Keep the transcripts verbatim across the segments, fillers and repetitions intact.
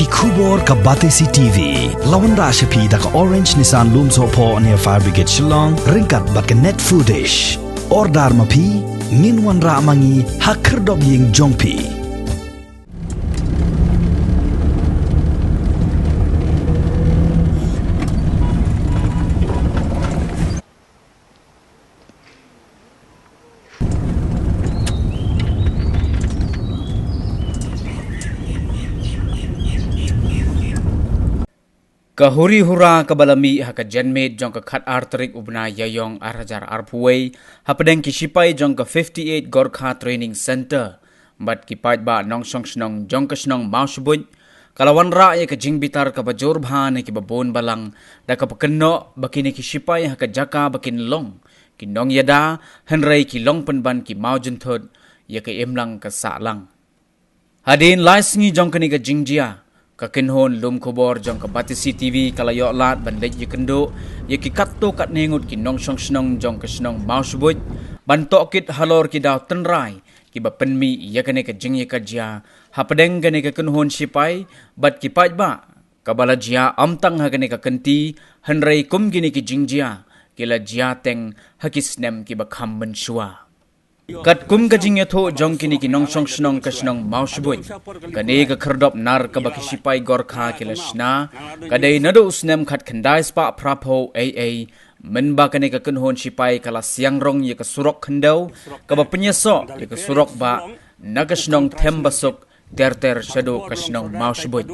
Khubor ka Batesi T V. La wanrah sha phi da ka Orange Nissan Lumsohphoh near Fire Brigade Shillong, ryngkat bad ka Net Foodish. Order ma phi, ngin wanrah ma ngi ha khyrdop ïing jong phi. Ka huri hura kaba la mih ha ka janmiet jong ka khat ar tarik u bnai Ïaïong ar hajar arphew wei, hapdeng ki shipai jong ka fifty-eight Gorkha Training Centre bad ki paidbah nongshong shnong jong ka shnong Mawshbuit, ka la wanrah ïa ka jingbitar kaba jur bha na kiba bun balang, da kaba kynnoh ba kine ki shipai ha ka jaka ba kin long ki nongïada, hynrei ki long pynban ki mawjynthut ïa ka imlang ka sahlang. Hadien lai sngi jong kane ka jingjia, ka kynhun lum khubor jong ka Batesi T V ka la ïoh lad ban leit ïakynduh ïa ki katto katne ngut ki nongshong shnong jong ka shnong Mawshbuit, ban tohkit halor ki daw tynrai kiba pynmih ïa kane ka jingïakajia hapdeng kane ka kynhun shipai bad ki paidbah, kaba la jia ym tang ha kane ka kynti, hynrei kum kine ki jingjia ki la jia teng ha ki snem kiba kham mynshuwa. Katkum ka jingïathuh jong kine ki nongshong shnong ka shnong Mawshbuit, kane ka khyrdop nar kaba ki shipai Gorkha ki la shna, ka dei naduh u snem khatkhyndai spah phraphew ei ei, mynba kane ka kynhun shipai ka la siang rong ïa ka surok khyndew kaba pynïasoh ïa ka surok bah na ka shnong Thembasuk ter ter shaduh ka shnong Mawshbuit.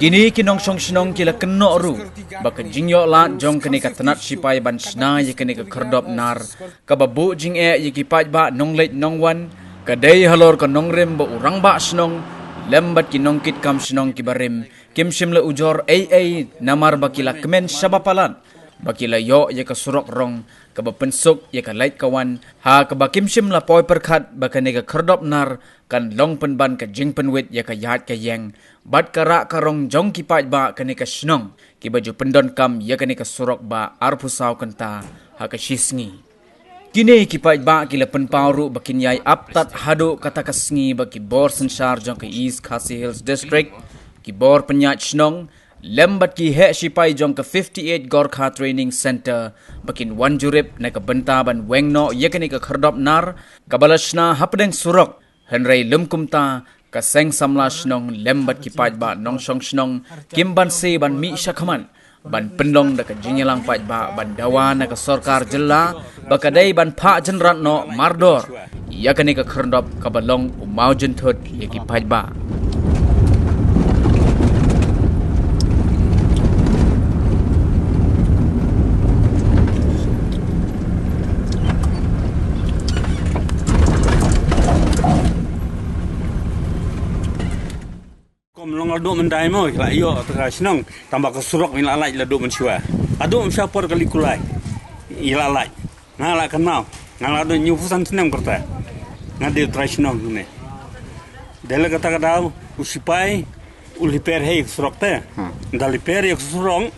Kine ki nongshong shnong ki la kynnoh ruh ba ka jingïoh lad jong kane ka tnat shipai ban shna ïa kane ka khyrdop nar kaba buh jingeh ïa ki paidbah nongleit nongwan, ka dei halor ka nongrim ba u rangbah shnong lem bad ki nongkitkam shnong kiba rim kim shym la ujor ei ei, namar ba ki la kmen shaba palat ba ki la ïoh ïa ka surok rong kaba pynsuk ïa ka leit ka wan, ha kaba kim shym la poi pyrkhat ba kane ka khyrdop nar kan long pynban ka jingpynwit ïa ka ïaid ka ïeng bad ka rah ka rong jong ki paidbah kane ka shnong kiba ju pyndonkam ïa kane ka surok bah arphew saw kynta ha ka shisngi. Kine ki paidbah ki la pynpaw ruh ba kin ïai ap tad haduh kata ka sngi ba ki bor synshar jong ka East Khasi Hills District, ki bor pynïaid shnong lem bad ki heh shipai jong ka fifty-eight Gorkha Training Centre ba kin wan jurip na ka bynta ban weng noh ïa kane ka khyrdop nar kaba la shna hapdeng surok. Hynrei lym kumta, ka seng samla shnong lem bad ki paidbah nongshong shnong kim banse ban mih shakhmat ban pynlong da ka jingïalang paidbah ban dawa na ka sorkar jylla ba ka dei ban phah jynrat noh mardor ïa kane ka khyrdop kaba long u mawjynthut ïa ki paidbah. Kum long la duh myndai mo, la ïoh ta ka shnong, tang ba ka surok ngi la lait la duh mynshuwa. La duh mynshuwa por kali kulai. Ngi la lait. Nga la kynmaw. Nga la duh hynñiewphew san snem kata. Nga dei u trai shnong ne. Dei la kata ka daw, u sipai, u liper hei ka surok te. Hmm. Da liper ïa ka surok,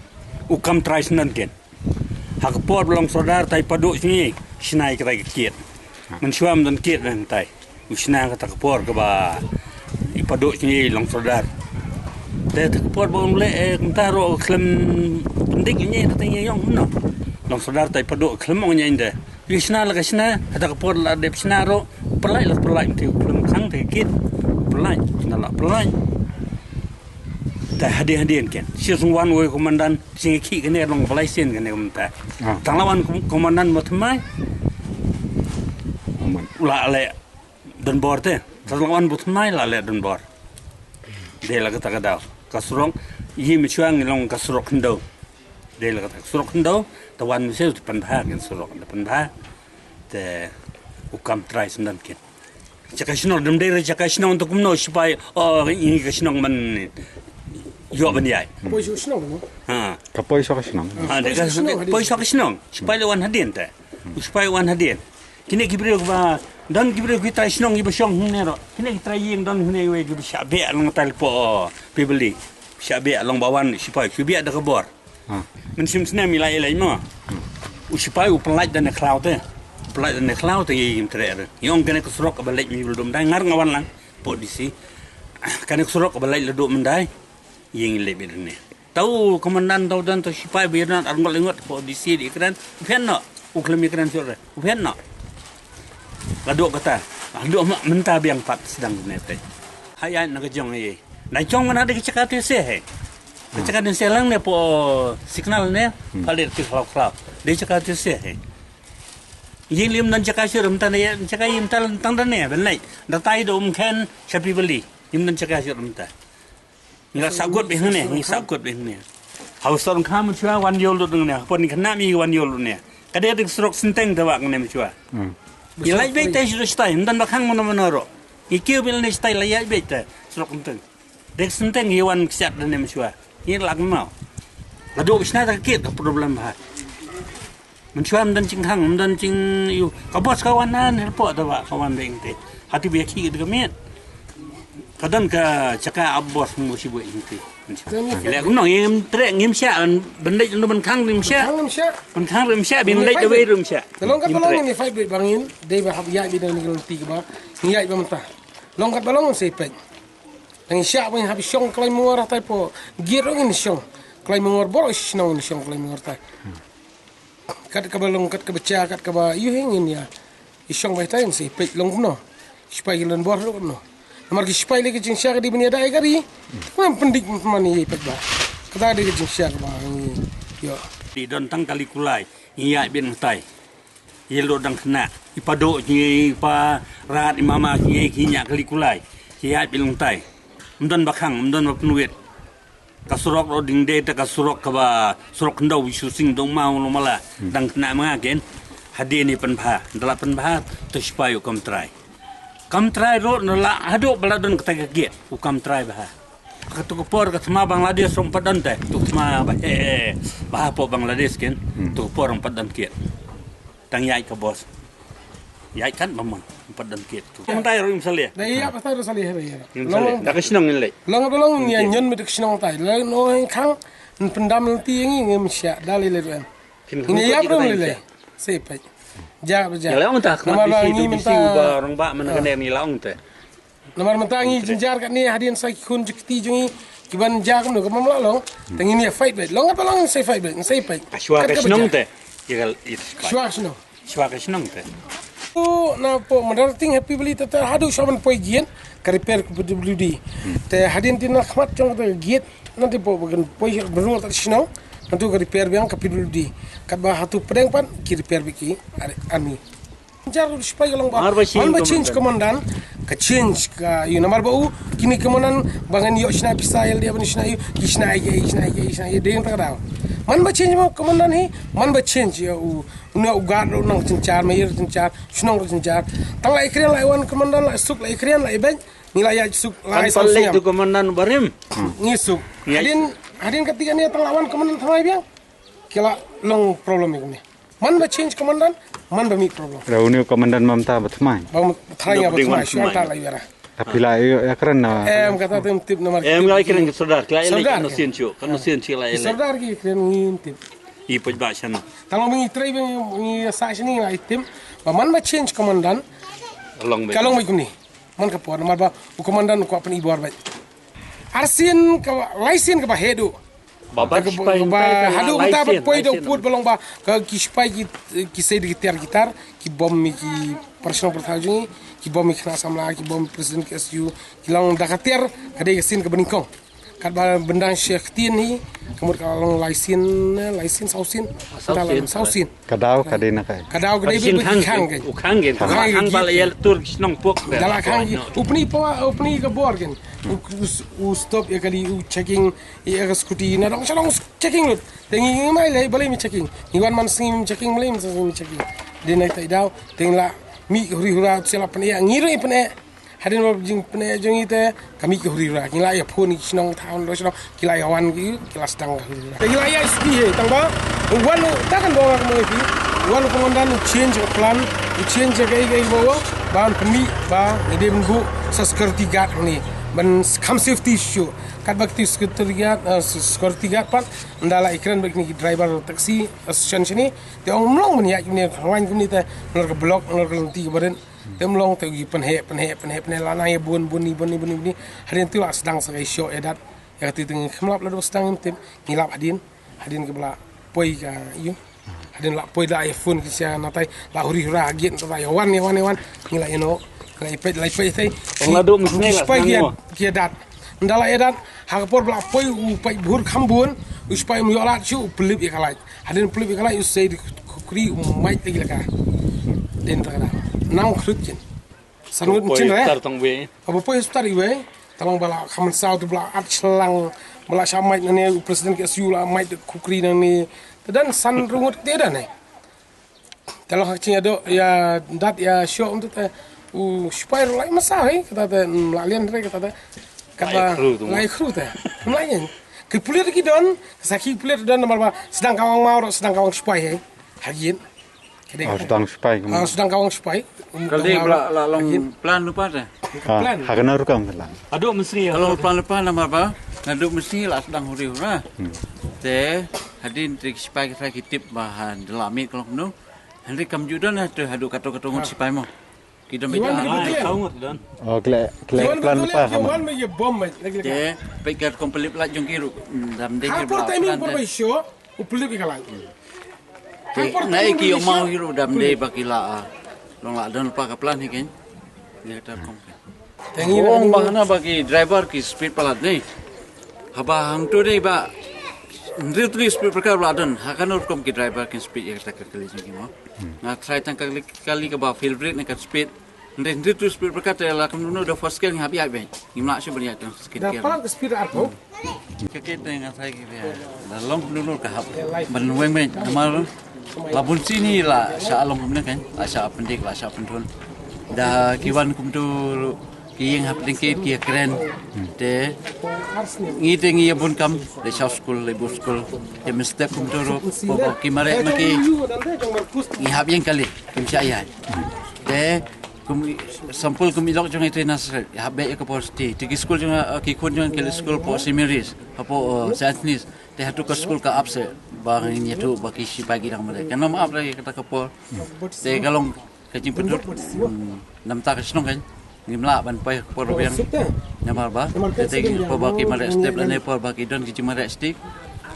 u kam trai shnong ken. Ha ka por ba long sordar tai paduh shnong, shna ïa ka tai ka kiet. Mynshuwa ym don kiet nang tai. U shna kata ka por kaba i paduh shnong long sordar. Te ta ka por ba un leh, eh, kumta ruh khlem pyndik ïa ta ïong no. Long sordar tai paduh khlem ong ïa inde. Ïa shna la ka shna, ha ta ka por la dep shna ruh, pynlait la pynlait te khlem khang te kiet. Pynlait, shna la pynlait. Te hadien hadien ken. Shi sung wan wei komandan, shi ngi ki kane long balai sien kane kumta. Ah. Tang la wan kom-, komandan mo thymmai. Aman. La leh donbor te. Tang la wan mo thymmai la leh donbor. Dei la kata ka daw. Ka surok, ïa mynshuwa ngi long ka surok khyndew. Dei la kata ka surok khyndew, ta wan mynshuwa te pynbha ken surok, te pynbha. Te u kam trai shnong ken. Jaka shnong, dum dei re jaka shnong tu kumno sipai, oh, ini ka shnong man ïoh ban ïai. Poi sha shnong mo? Ha. Ka poi sha ka shnong. Ha, de ka poi sha ka shnong. Sipai le wan hadien te. U sipai wan hadien. Kine ki briew ba, don ki briew ki trai shnong ki ba shong hynne ro. Kine ki trai ïing don hynne wei ki ba shah beh long tai po, pibli. Shah beh long ba wan sipai, ki beh da ka bor. Ah. Mynsiem snem i la i la i mo. U sipai u pynlait da ne khlaw te. U pynlait da ne khlaw te i im tre re. Ïong kane ka surok ba leit mi bul dum dai ngar nga wan lang. Po D C. Kane ka surok ba leit la duh myndai. Ïing leh bit ne. Tau komandan tau don tau sipai bit ne ar ngot lengot ko D C di kren. U phen no. U klem kren sure. U phen no. Ka dok kata. Ka dok ma mynta biang pat sdang ne te. Hai ai na ka jong ye. Na jong mana de ka chaka te se he. Ka chaka te se lang ne po signal ne. Pale ti khlaw khlaw. De chaka te se he. Ïing lim nan chaka sure mynta ne chaka ïing tal tang dan ne ben lai. Da tai do um khen shapi beli. Ïing nan chaka sure mynta. Ngi la sah kut bih ne, ngi sah kut bih ne. Hau sor kham chua wan yol lut ne, pon khnam i wan yol lut ne. Ka dei dik surok senteng te wa ne chua. Ngi lai beit te shu stai, ym don ba khang mano mano ro. Ngi kiew bil ne stai lai ïa beit te surok senteng. Dik senteng i wan ksiat ne chua. Ngi lak mau. Ka dok sna ta kit ka problem ha. Mynshwa ym don jingkhang, ym don jing ïu. Ka bos ka wan na nirpoh da ba ka wan da ing te. Hati bia ki da ka miet. Ka don ka chaka ab bos mo shi boi ing te. Le kum nong ngim treh ngim sha ban leit no ban khang ngim sha. Khang ngim sha. Ban khang ngim sha bin leit da wei ngim sha. Da long ka long ngim fight bit bangin dei ba hap ïa bi da ni ti ka ba. Ngi ïa ba mynta. Long kat ba long ngim sei pek. Ngi sha ba ngim hap shong klai mawar tai po. Gir ngim shong. Klai mawar bor shong ngim shong klai mawar tai. Kat kaba long kat kaba cha kat kaba ïu hi ngin ïa. I shong bai tai ngin sa i peit long kumno. Sipai ki lon bor long kumno. Namar ki sipai le ki jingsha ka dei ban ïa dai ka ri. Ngam pyndik man i peit ba. Kata dei ka jingsha kaba ngi ïoh. Di don tang kali kulai. Ngi ïa bin tai. Ïa lo dang kena. I pa do ngi i pa rat i mama ngi ki nya kali kulai. Ki ïa bin tai. Ym don ba khang, ym don ba pynwit. Ka surok ro ding de ta ka surok kaba surok ndau wi shu sing dong mau lo mala dang kena manga ken. Hadien ni pynbha dala pynbha tu sipai u kam trai. Kam trai ro na la hadu bala don kata ka gate u kam trai bha. Ka tu ka por ka thma Bangladesh rom padon te tu thma ba he ba po Bangladesh ken tu ka por rom padon kiet. Tang ïai ka bos. Ïai kan ba mon. Pat dan kit tu. Yang tai ro im salia. Da ïa pa tai ro salia ro ïa. Im salia. Da ka shnong in lei. Long ba long ïa nyon mit ka shnong tai. La no heng khang. Pendam ti ngi ngim sha da le le ro em. Ngi ïa ro le le. Sei pa. Ja ba ja. Ïa long ta khmat bisi tu bisi ba rong ba man ka ne ni long te. Namar mynta ngi jynjar katne hadien sa ki khun jukti jong ngi ki ban ja kumno ka mam la long. Te ngin ïa fight beit. Long apa long ngin sa fight beit, ngin sa fight. Ka shwa ka shnong te. Ïa ka shwa ka shnong. Shwa ka shnong te. U na po madar ting happy beli te hadu shwa ban poi gien ka repair ka P W D. Te hadien tin na khmat jong ka gate na te po bagan poi berur ta shnong. Na tu ka repair biang ka P W D. Kat ba hatu pedeng pan ki repair biki army. Jar sipai ka long ba man ba change komandan ka change ka ïu namar ba u kini komandan ba ngan ïoh shna pisa ïa lade ban shna ïu ki shna ïa ki shna ïa ki shna ïa dei ta daw man ba change ba komandan hi man ba change ïa u una u gad ro nang chenchar ma ïa chenchar shnong ro chenchar tang lai kren lai wan komandan lai suk lai kren lai ben ngi lai ïa suk lai suk tu komandan barim ngi suk hadin hadin ka tiga ni tang lai wan komandan thamai biang ki la long problem ni. Man ba change komandan, man ba mih problem. Ra uni komandan mamta ba tmai. Ba trai ba tmai shu anta la yara. Tapi la ïa kren na. Em kata tem tip namar. Em la kren ke sordar, la ïa kan sien chu, kan sien chu la ïa. Sordar ki kren ngin tip. I poj ba shan. Tang ba ngi trai ba ngi sa shini la tip. Ba man ba change komandan. Long ba. Ka long ba kumni. Man ka por namar ba u komandan ko apan i bor ba. Arsin ka laisin ka ba hedu. Ba ba hadu ba ta poi do put ba long ba ka ki sipai ki ki sei di gitar gitar ki bom mi ki personal pertha jong ki bom mi khna samla ki bom president ki S U ki long da ka ter ka dei ka sin ka bani kong kat ba bendang shek tin hi ka mut ka long lai sin lai sin sau sin ta la sau sin. Ka daw ka dei na kai. Ka daw ka dei bi khang kai. U khang kai. Khang ba la yel tur shnong pok. Dala khang ki. Upni pa upni ka bor ken. U stop ya kali u checking ya ka scooty na dong shalong checking lut. Tengi ngi mai le balai mi checking. Ngi wan man sngi mi checking balai mi sngi mi checking. Dei na tai daw teng la mi huri hura sila pne ya ngi ri pne. Hadin ba jing pne jong ite kami ki huri ra ki la ya phone ki shnong thaun ro shnong ki la ya wan ki ki la stang ka huri ra ki la ya ski he tang ba wan ta kan ba wan mo ki wan komandan change plan change kai kai ba wa ban pmi ba ngi dem bu sa security guard ni ban kam safety shu kat ba ki security guard security guard pat nda la ikren ba ni driver taxi association ni te ong mlong men ya ki ne wan ki ni te nor ka block nor ka lenti ka barin. Tem long te gi pynheh pynheh pynheh pynheh la nang ïa bun bun ni bun ni bun ni bun ni. Hadien tu la sdang sa ka shoh ïa dat. Ïa kata te ngi khlem lap la dep sdang, ngim tip, ngi lap hadien, hadien ki ba la poi ka ïu. Hadien la poi la ïa phone ki sha natai, la huri hura ha gate, la ïa wan, ïa wan, ïa wan, ngi la ïa noh, la ïa peit, la ïa peit te. Ong la dum sne la sipai sdang ki mo. Ki ïa dat. Nda la ïa dat, ha ka por ba la poi u paidbah kham bun, u sipai um ïoh lad shuh, u pynlip ïa ka light. Hadien pynlip ïa ka light, u sei di khukri, u mait lagi la ka. Dien ta ka da. Nang khrut jin. San ngut poi chin re. Tar tang wei. Aba poi hospital iwei. Talang ba la khaman saw tu ba la at shlang. Ba la sha mait na ne u president K S U la mait khukri na ne. Te dan san rungut te dan ne. Talang hak ching ado ya dat ya show um tu te. U sipai ro lai masa he kata te, mm, la lian re kata te. Kata lai khru tu. Lai khru te. Lai yen. Ki pulit ki don, sa ki pulit don namar ba sedang kawang mau ro sedang kawang sipai he. Hagin. Oh, sdang sipai. Ah, sdang kawang sipai. Kali ba la long plan lypa te. Ah, plan. Ha kano rukom ka la? Ado mesti ya. Ka long plan lypa namar ba naduh mesti la sdang huri hura. Hmm. Te hadien te ki sipai kita ki tip ba ha de la mih ka long kumno. Hynrei kam ju don ha te haduh kato kato ngut sipai mo. Ki don ba. Oh, kle kle plan lypa ha ma. Te peit ka rukom pynlip light jong ki ruh. Hmm, dam de ki plan. Por timing por ba show. U pynlip ïa ka light. Te na ki ong mau hi ruh dam dei ba ki la, ah, long la don pa ka plan hi ken. Ïa kata rukom ken. Te ngi ong ba hana ba ki driver ki speed palat ne. Haba hangto dei ba hynriew tylli speed breaker la don. Ha kano rukom ki driver kin speed ïa kata ka kali jong ki mo. Nga try tang ka kali, kali kaba favorite ne ka speed. Hynrei hynriew tylli speed breaker te la kumno da first gear ngi hap ïaid beit. Ngim lah shuh ban ïaid tang second gear. Da palat ka speed arphew. Ka kit te nga tharai ki da long kumno ka hap ban weng beit. Namar la bun sien hi la shah long kumne kan, la shah pyndik, la shah pynthun. Da ki wan kumto ki ïeng hapdeng ki, ki ïa kren. Te ngi te ngi ïa bun kam, leit shaw skul, leit bun skul. Te mynstep kumto ruh, ba ki mareh ma ki. Ngi hap ïeng kali, kim shah ïaid. Te kum sampul kum i lok jong i te Nasrul, hap beit ïa ka por sdang. Te ki skul jong, eh, ki khun jong ki leit skul hapoh Saint Mary's, hapoh, eh, Saint Agnes. Te hato ka skul ka ap se ba ngin ïathuh ba ki sipai ki dang mareh. Kan ym ap re kata ka por. Te ka long ka jingpyntut. Hmm, namar ka shnong kan ngim lah ban poi ka por biang. Namar ba te te ngi poi ba ki mareh step lane poi ba ki don ki jingmareh stik.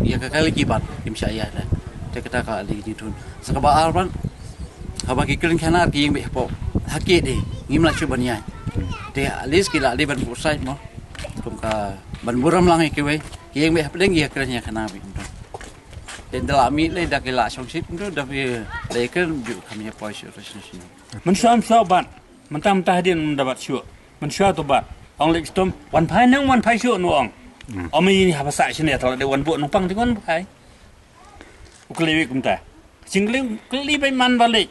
Ïa ka kali ki bat kim shah ïa da. Te kata ka dei ka jingtun. Sa kaba ar ban haba ki kren khana ki ïeng beit hapoh. Ha ki dei ngim lah shuh ban ïaid. Te at least ki lah dei ban buh side mo. Kum ka ban burom lang ïa kiwei. Ki ïeng beit hapdeng ïa kren ïa khana beit. Te da la mih lei da ki la shong shit kumto da phi lei kren ju kham ïa poi shuh shuh shuh. Mynshuwa mynshuwa bat. Mynta mynta hadien mynta bat shuh. Mynshuwa to bat. Ong leit stom wan phai nang wan phai shuh no ong. Hmm. Ong ma ini haba sah shane tang la dei wan buh nongpang te wan phai. U kylli wei kumta. Jingkylli kylli beit man ba leit.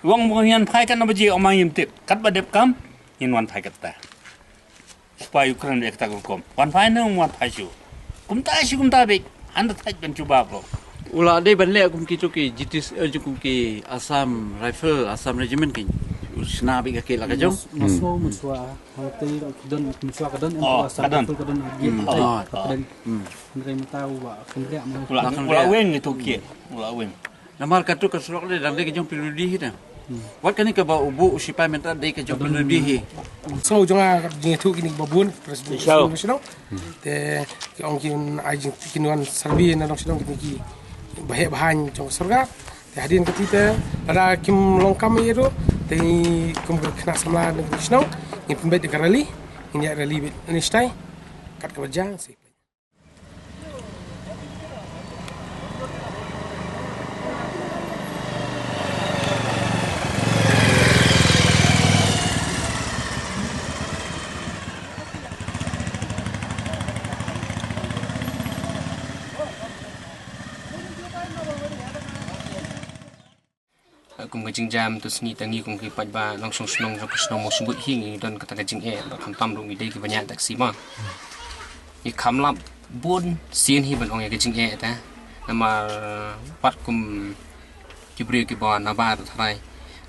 Ong ba ngin phai katno baje ong ma ngim tip. Kat ba dep kam ngin wan phai katta. Sipai Ukraine beit kata ka rukom. Wan phai nang wan phai shuh. Kumta shuh kumta beit. Hynda thait ban jubab ruh. U la dei ban leh kum kito ki G T S, eh, kum ki Assam Rifle, Assam Regiment ki. U shna beit ka ki la ka jong. Mas-, maswa, maswa. Hangtei ki don, maswa ka don, em, oh, Assam ka don. Rifle ka don, ah, oh, oh. Ka don. Hmm. Hynrei mynta u ba kynriah ma. U la, u la weng ito ki. U la weng. Namar katu ka surok dei dang dei ka jong P W D hi da. Hmm. Wat kane kaba u buh u sipai mynta dei ka jong P W D hi. So jong nga ka jingïathuh kine kiba bun, president, president shnong. Te ki ong kin ai jing kin wan survey na dong shnong kine ki baheh bahan jong ka sorkar. Te hadien kati te lada kim long kam ïa ruh te kum ka khynnah samla na ka shnong ngin pynbeit da ka rally, ngin ïa rally beit ne shtai kat kaba jang si. Kum ka jingjia mynta sngi tang ngi kum ki paidbah nongshong shnong jong ka shnong Mawshynrut hi ngi don kata ka jingeh ba khamtam ruh ngi dei kiba ñiah taxi ma. Ngi kham lap bun sien hi ban ong ïa ka jingeh ta. Namar pat kum ki briew kiba na bar tharai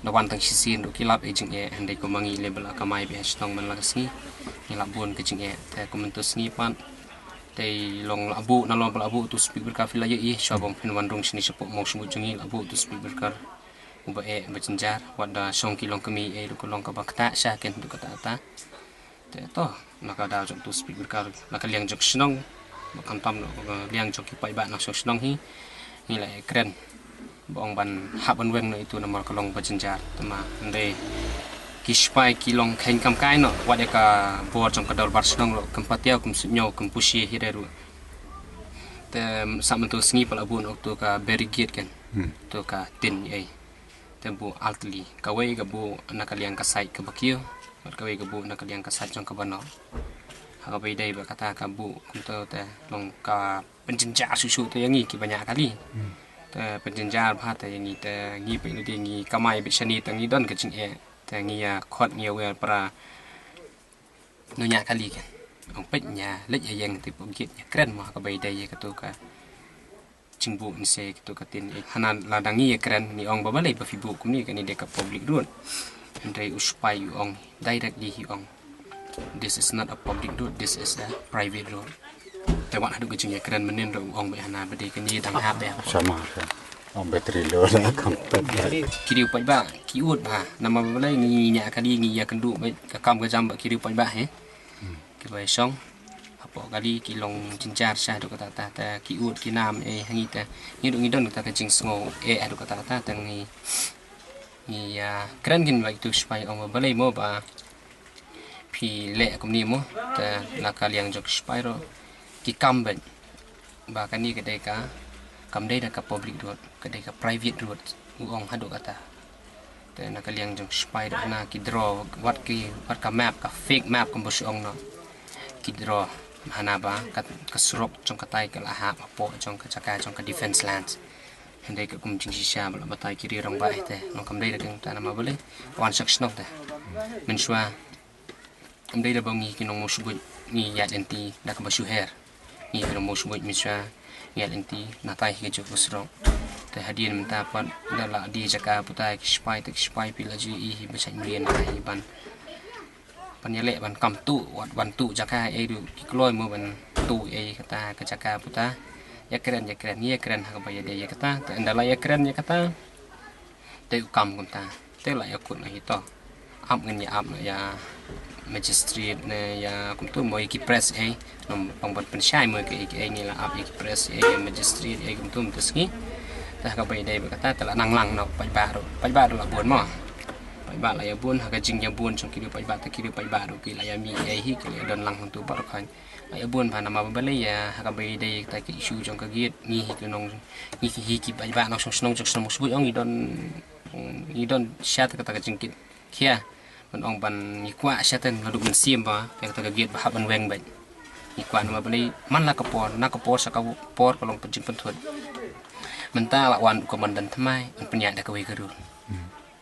da wan tang shisien ruh ki lap ïa ka jingeh, hynrei kum ma ngi lei ba la kamai beit ha shnong man la ka sngi ngi lap bun ka jingeh. Te kum mynta sngi pat Te long la buh, nalor ba la buh tu speed breaker phi la ïohi, shuwa ba phin wan rung shane shapoh Mawshynrut jong ngi la buh tu speed breaker. Uba eh ba jynjar, wat da shong ki longkmie eh, ruh ka long kaba ktah sha ken tu kata kata. Te to, na ka daw jong tu speaker, na ka liang jong shnong, ba khamtam na ka liang jong ki paidbah na shnong shnong hi, ngi la kren ba ong ban hap ban weng na itu namar ka long ba jynjar. Te ma hynrei ki sipai ki long kheiñ kam kai noh, wat ïa ka bor jong ka dorbar shnong ruh kam patiaw, kam suidñiew, kam pushi hi re ruh. Te sa mynta sngi pa la buh na utu ka barricade kan, tu ka tin ei. Te buh artylli, kawei ka buh na ka liang ka side ka ba kiew, bad kawei ka buh na ka liang ka side jong ka ba noh. Ha kaba ïadei bad kata ka buh kumta te long ka pynjynjar shuh shuh te ïa ngi ki ba ñiah kali. Te pynjynjar bha te ïa ngi, te ngi peit lade ngi kamai beit shane te ngi don ka jingeh. Te ngi ïa khot ngi ïa wer para nongñiah kali kan. Ong peit, ngi ïa leit ïa ïeng te pyrgit, ngi ïa kren mo ha kaba ïadei ïa katu ka jingbuh nse katu ka tin. Hana lada ngi ïa kren ngi ong ba balei ba phi buh kumne, kane dei ka public road. Hynrei u sipai u ong directly, hi ong, "This is not a public road, this is a private road." Te wat haduh ka jingïakren mynnin ruh u ong beit hana ba dei kane dang hap beit. Sama, sama. Ong battery low la kam pet. Ki riew paidbah ki ud bha, namar balei ngi ñiah kali, ngi ïakynduh beit ka kam ka jam bad ki riew paidbah hi. Ki ba shong hapoh kali ki long jynjar sha haduh katta katta, te ki ud ki nam eh ha ngi, te ngi ruh ngi don kata ka jingsngew eh haduh katta katta, te ngi, ngi ïakren kin bad itu sipai, ong ba balei mo ba phi leh kumne mo. Te na ka liang jong ki sipai ruh ki kam beit ba kane ka dei ka, kam dei da ka public road, ka dei ka private road, u ong haduh katta. Te na ka liang jong ki sipai ruh hana ki draw wat ki, wat ka map, ka fake map kumba shu ong noh. Ki draw hana ba ka, ka surok jong katai ka la hap hapoh jong ka jaka jong ka defense lands. Hynrei ka kum jingshisha ba la batai ki riew rangbah hi te, nong kam dei da kata, namar balei wan sha ka shnong te. Mynshuwa kam dei da ba ngi ki nongmawshbuit ngi ïaid lynti da kaba shu her. Ngi ki nongmawshbuit mynshuwa ngi ïaid lynti na tai hi ka juk ka surok. Te hadien mynta pat da la die jaka puta, ki sipai te ki sipai phi la ju i hi ba shait mrien hi ban, ban ïaleh ban kam tuh, wat ban tuh jaka ei ruh ki kloi mo ban tuh ei kata ka jaka puta. Ïakren, ïakren, ïakren ha kaba ïadei ïa kata. Te ynda la ïakren ïa kata, te u kam kumta. Te la ïakut na hi to. Ap ngin ïa ap na ïa magistrate ne ïa kumtu mo ïa ki press ei. Nong pang ban pynshai mo ïa ki ei, ki ei ngi la ap ïa ki press ei, ïa magistrate ei kumtu mynta sngi. Te ha kaba ïadei bad kata te la nang lang na u paidbah ruh. Paidbah ruh la bun mo. Paidbah la ïa bun, ha ka jingïabun jong ki riew paidbah te ki riew paidbah ruh ki la ïa mih ei hi, ki la ïa don lang hangtu baroh khoit. La ïa bun bha namar ba balei ïa ha kaba ïadei kata ka issue jong ka gate, ngi hi ki nong, ngi hi ki paidbah nongshong shnong jong shnong Mawshbuit ong ngi don, ngi don sha kata ka jingkit khia ban ong ban ngi kwah sha te naduh mynsiem ba ïa kata ka gate ba hap ban weng beit. Ngi kwah namar balei man la ka por, na ka por sha ka por ka long pynjingpynthut. Mynta la wan u komandan thymmai ban pynïaid da kawei ka rul.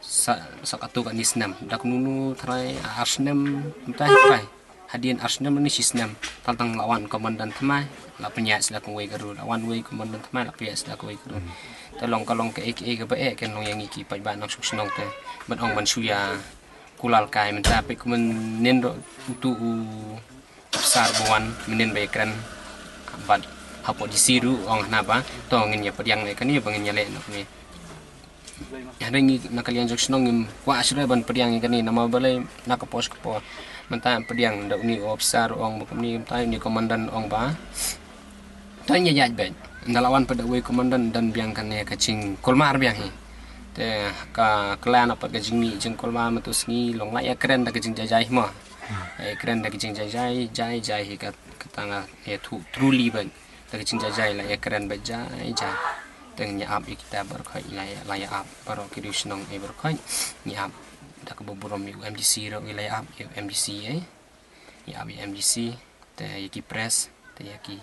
Sa, sa katto katne snem, da kano kano trai ar snem mynta hi trai. Hadien ar snem ne shi snem, tang tang la wan komandan thymmai la pynïaid sha la kawei ka rul, la wan wei komandan thymmai la pynïaid sha la kawei ka rul. Te long ka long kaei kaei kaba eh kan long ïa ngi ki paidbah nongshong shnong te ban ong ban shu ïa kular kai mynta peit kumne nin ruh utu u officer ba wan mynnin ba ïakren bad hapoh D C ruh ong hana ba to ngin ïa pdiang ne kane ba ngin ïa leh noh ne. Hynrei ngi na ka liang jong shnong ngim kwah shuh ban pdiang ïa kane namar balei na ka por sha ka por mynta pdiang da une u officer ong ba kumne mynta une komandan ong ba to ngi ïaid beit. Ynda la wan pat da uwei komandan don biang kane ka jingkulmar biang hi. Te ka khlem pat ka jingmih jingkulmar mynta sngi long la ïakren da ka jingjaijai hi mo. La ïakren da ka jingjaijai, jai jai hi ka, kata nga ïathuh truly beit. Da ka jingjaijai la ïakren beit jai jai. Te ngin ïa ap ïa kita baroh khoit, la ïa, la ïa ap baroh ki riew shnong ei baroh khoit. Ngi ap da kaba burom ïa u M D C ruh ngi la ïa ap ïa u M D C ei. Ngi ap ïa u M D C te ïa ki press te ïa ki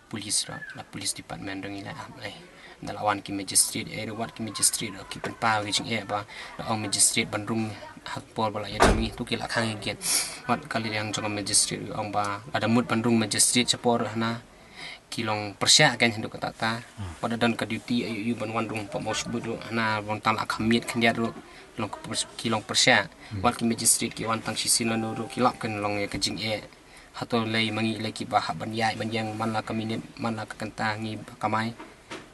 police ruh, la police department ruh ngi la ap ei. Ynda la wan ki magistrate ei ruh wat ki magistrate ruh ki pynpaw ki jingeh ba la ong magistrate ban rung ha por ba la ïa dang ngi tu ki la khang ïa gate. Wat ka liang jong ka magistrate ruh ong ba lada mut ban rung magistrate shapoh ruh hana ki long pyrshah kan haduh katta katta. Wat da don ka duty aïu aïu ban wan rung pa Mawshbuit ruh hana ban tang la kham miet khyndiat ruh long ki pyrs-, ki long pyrshah. Wat ki magistrate ki wan tang shisien lano ruh ki lap kan long ïa ka jingeh. Hato lei ma ngi lei kiba hap ban ïaid ban ïeng man la ka minit man la ka kynta ngi ba kamai.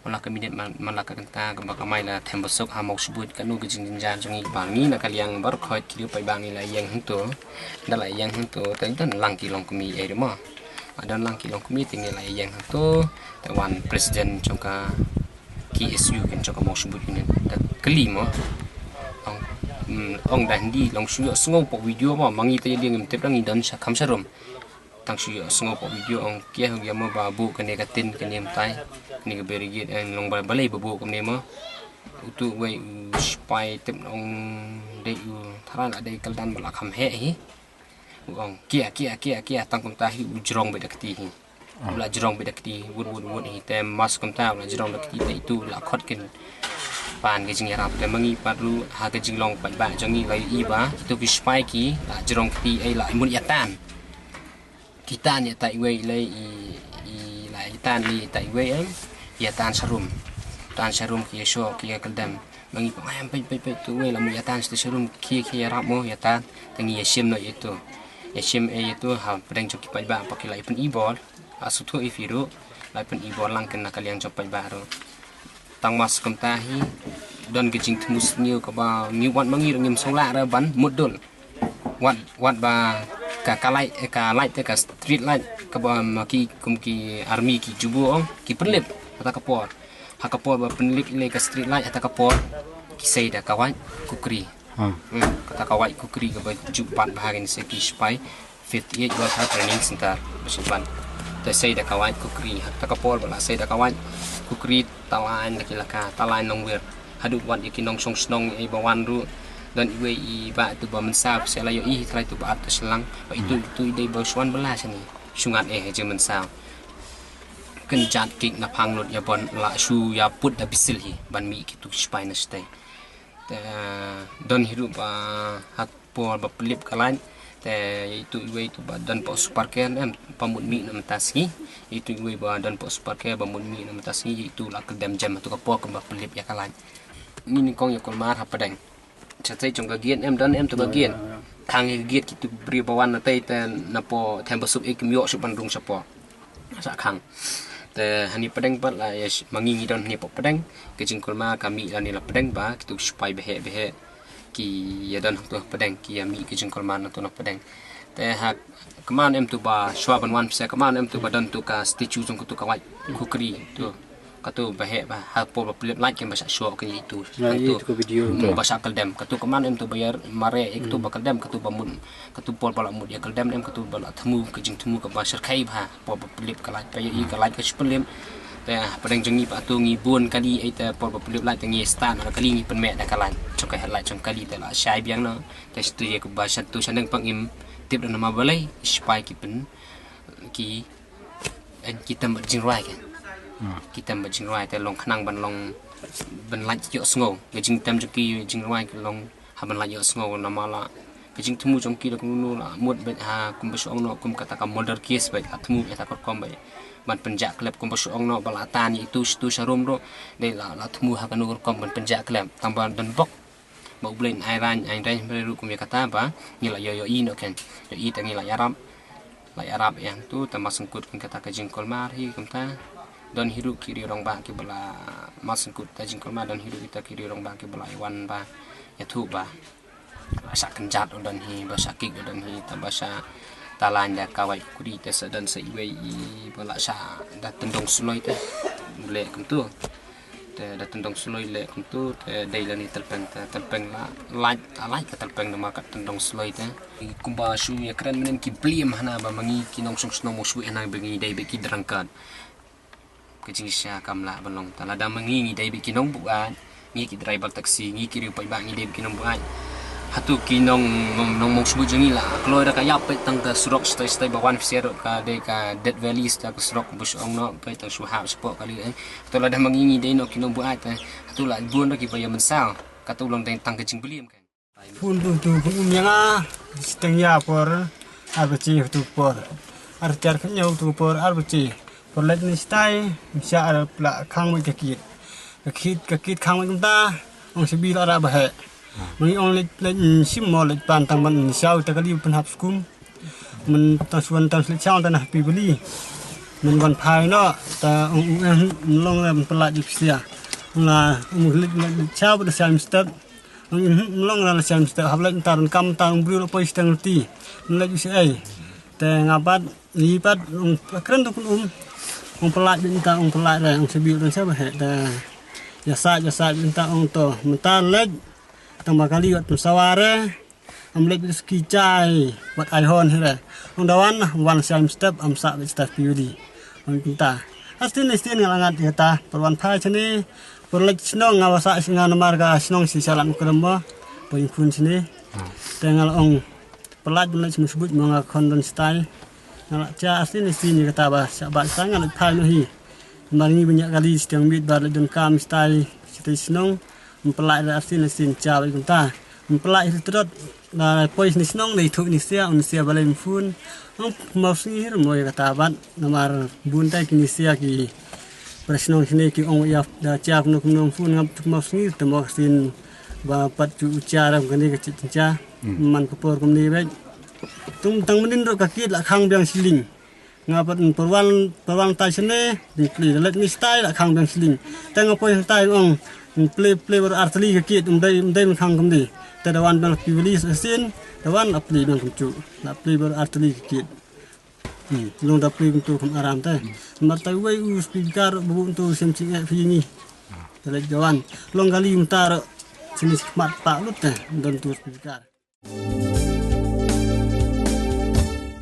Mala ka minit man, mala ka kynta kaba ka mai la them basuk ha Mawshbuit, kano ka jingjynjar jong ngi ba ngi na ka liang baroh khoit ki riew paidbah ngi la ïeng hangto. Da la ïeng hangto te don lang ki longkmie ei ruh mo. Ba don lang ki longkmie te ngi la ïeng hangto. Te wan president jong ka K S U kan jong ka Mawshbuit Union da kylli mo. Ong, mm, ong da Hindi, long shu ïohsngew hapoh video mo, ma ngi te ïa ngi ngim tip, da ngi don sha kham sharum. Tang shu ïohsngew hapoh video, ong, kiei ha u ïa mo ba buh kane ka tin, kane mynta, kane ka barricade, eh, long ba balei ba buh kumne mo. Utu uwei u sipai tip, ong, dei u tharai la dei Kyrdan ba la kham heh hi. U ong, kiei, kiei, kiei, kiei, tang kumta hi u jrong beit da kti hi. U la jrong beit da kti, wut, wut, wut hi, te mas kumta u la jrong da kti, te itu u la khot kynpan ka jingïarap, te ma ngi pat ruh ha ka jinglong paidbah jong ngi la ïohi ba itu ki sipai ki la jrong kti, ei, la mut ïa tan. Ki tan ïa ta iwei, lei i, i la ïa tan, lei ïa ta iwei, em. Ïa tan sharum. Tan sharum ki ïa shoh, ki ïa kyldem. Ma ngi pang, em, peit, peit, peit, tu wei la mut ïa tan sha sharum, ki, ki ïarap mo ïa tan. Te ngi ïa shim noh ïa tu. Ïa shim, eh, ïa tu ha pdeng jong ki paidbah, ba ki la ïa pyn-i bor. Ha suthu i firu la ïa pyn-i bor lang ken na ka liang jong paidbah ruh. Tang mas kumta hi don ka jingthmu sniew kaba ngi wan ma ngi ruh ngim sngewlah re ban mutdur. Wat, wat ba ka, ka light, eh, ka light te, ka street light kaba ma ki, kum ki army ki ju buh, ong, ki pynlip ha ta ka por. Ha ka por ba pynlip lei ka street light ha ta ka por, ki sei da ka white kukri. Hmm. Hmm, kata ka white kukri kaba ju bat bha kin sei ki sipai fifty-eight Workers Training Center ba shu bat. Te sei da ka white kukri, ha kata ka por ba la sei da ka white kukri, talain da ki laka, talain nongwir. Haduh wat ïa ki nongshong shnong ei ba wan ruh. Don iwei i bah tu ba mynsaw, sa la ïohi hi trai tu ba at ta shlang. Ba itu, itu i dei ba shu wan bylla shane. Shu ngat eh ha jingmynsaw. Kynjat kik na phang lut ïa bon, la shu ïa put da bisil hi ban mih kitu ki sipai na shatei. Te don hi ruh ba ha ka por ba pynlip ka light, te ïa itu iwei tu ba don poh supermarket, em, ba mut mih na mynta sngi. Ïa itu iwei ba don poh supermarket ba mut mih na mynta sngi, ïa itu la kyldem jem ha tu ka por kumba pynlip ïa ka light. Ngi nyngkong ïa kulmar ha pdeng. Shatei jong ka gate em, don em tu ka gate. Khang ïa ka gate kitu ki briew ba wan na tei te na poh them ba suk, eh, kim ïoh shuh ban rung shapoh. Sa khang. Te hani pdeng pat la ïa sh-, ma ngi ngi don hani poh pdeng. Ka jingkulmar ka mih lane la pdeng ba kitu ki sipai baheh baheh ki ïa don hangtu ha pdeng, ki ïa mih ka jingkulmar nangtu na pdeng. Te ha kman em tu ba shuwa ban wan pisa, kman em tu ba don tu ka statue jong katu ka white kukri tu. Katu baheh ba ha por ba pynlip light ken ba shah shoh ken ïa itu. Ïa itu ka video. Hmm, ba shah kyldem. Katu kman em tu ba ïa mareh ïa katu ba kyldem, katu ba mut. Katu por ba la mut ïa kyldem em, katu ba la thmu ka jingthmu kaba shyrkhei bha por ba pynlip ka light, ba ïa i ka light ka shu pynlip. Te ha pdeng jong ngi pat tu ngi bun kali, ei, te por ba pynlip light te ngi start na kali, ngi pynmeh da ka light jong ka headlight jong kali, te la shai biang noh. Te shatu ïa kaba shatu shaneng pat ngim tip da namar balei i sipai ki pyn, ki, eh, ki tem bad jingrwai ke. Hmm. Ki tem bad jingrwai te long khnang ban long, ban lait ïohsngew. Ka jingtem jong ki jingrwai ka long ha ban lait ïohsngew namar la ka jingthmu jong ki da kumno la mut beit ha, kumba shu ong noh, kum kata ka murder case beit, la thmu beit ha ka rukom beit ban pynjah klep, kumba shu ong noh ba la tan ïa itu shatu sharum ruh, dei la, la thmu ha kano ka rukom ban pynjah klep, tang ba don bok. Ba U Blei un ai rang, ai rang, ba ruh kum ïa kata ba ngi la ïoh, ïohi noh ken. Ïohi te ngi la ïarap. La ïarap ïa tu te mar sngewkut kin kata ka jingkulmar hi kumta. Don hi ruh ki riew rangbah kiba la, mar sngewkut ta jingkulmar, don hi ruh kita ki riew rangbah kiba la ïa wan ba ïathuh ba la shah kynjat u don hi, ba shah kik u don hi, te ba shah talain da ka white kukri, te sa don sa iwei i ba la shah da tyndong suloi te. U leh kumtu. Te da tyndong suloi leh kumtu, te dei lane tylpeng, te tylpeng la, lait, a lait ka tylpeng namar ka tyndong suloi te. Kumba shu ïa kren mynnin ki blame hana ba ma ngi ki nongshong shnong Mawshbuit hana ba ngi dei beit ki drunkard. Ka jingshisha kam lah ban long, te lada ma ngi ngi dei beit ki nongbuaid, ngi ki driver taxi, ngi ki riew paidbah ngi dei beit ki nongbuaid. Hato ki nong, nong, nong Mawshbuit jong ngi la kloi da ka ïap beit tang ka surok shatei shatei ba wan pisa ruh ka dei ka Death Valley, shatei ka surok ba shu ong noh beit tang shu hap shapoh kali, eh. Hato lada ma ngi ngi dei noh ki nongbuaid, eh, hato la bun ruh kiba ïa mynsaw. Kato long dei tang ka jingblame kan. Bun tu tu bun um ïa nga. Shiteng ïa por ar baje tu por. Ar tiar khnyo tu por ar baje. Por leit ni stai, sha ar pla khang mai ka kit. Ka kit, ka kit khang mai kumta. Ong sibi la ra ba he. Mani ong leit, leit, mm, sim mo leit pan tang ban, mm, siaw ta kali pynhap skum. Mani tang suan tang slit siaw ta na pi beli. Mynban phai noh, ta ong u eh, mm, long la mynpyllait ïa ki sia. Ong la, mm, leit, leit, leit, cha bad la siam step. Ong, mm, long la siam step, hap leit mynta donkam mynta ong briew la poi shteng lynti. Leit u siei. Te nga pat, i pat, ong kren tu kun um. Ong pyllait beit mynta, ong pyllait re, ong sa biew don sa ba heh, te. Ïa sait, ïa sait beit mynta ong to. Mynta leit, tang ba kali wat pynsawa re. Am leit beit ski chai, wat ai hon hi re. Ong da wan, wan siam step, am sah beit step P U D. Ong kumta. Astin, astin nga la ngat ïa kata, por wan phai shane, por leit shnong nga wa sah nga namar ka shnong shi shalan krem mo, por ïing khun shane. Te nga la ong, pyllait ban leit shmut shmut mo nga khon don stai. Nga la cha astin, astin ïa kata ba, sha ba stai nga leit phai noh hi. Mar ngi ban ïa kali shiteng miet ba leit donkam stai, shiteng shnong. Ym pyllait re astin astin cha beit kumta. Ym pyllait hi trot. La poi shane shnong dei thuh ni sia, un sia balei ym phone. Ong mau sngi hi re mo ïa kata bad. Namar bun tai kini sia ki. Pra shnong shane ki ong ïa da cha kumno kumno ym phone ngam thuh mau sngi te mo ka sien ba pat chu u cha ram kane ka chit cha. Man ka por kumne beit. Tung tang mynnin ruh ka kit la khang biang shilling. Nga pat pyrwan, pyrwan tai shane, ding pli, leit ni stai la khang biang shilling. Te nga poi tai ong, pli, pli bar artli ka kit, um dei, um dei khang kumdi. Te da wan biang pi wali sin, da wan la pli biang kumchu. La pli bar artli ka kit. Hmm, long da pli kumtu kum aram te. Mar tai wei u speaker bu kumtu sem ching e phi ni. Te leit da wan. Long kali mynta ro. Sini smat pa lut te, don tu speaker.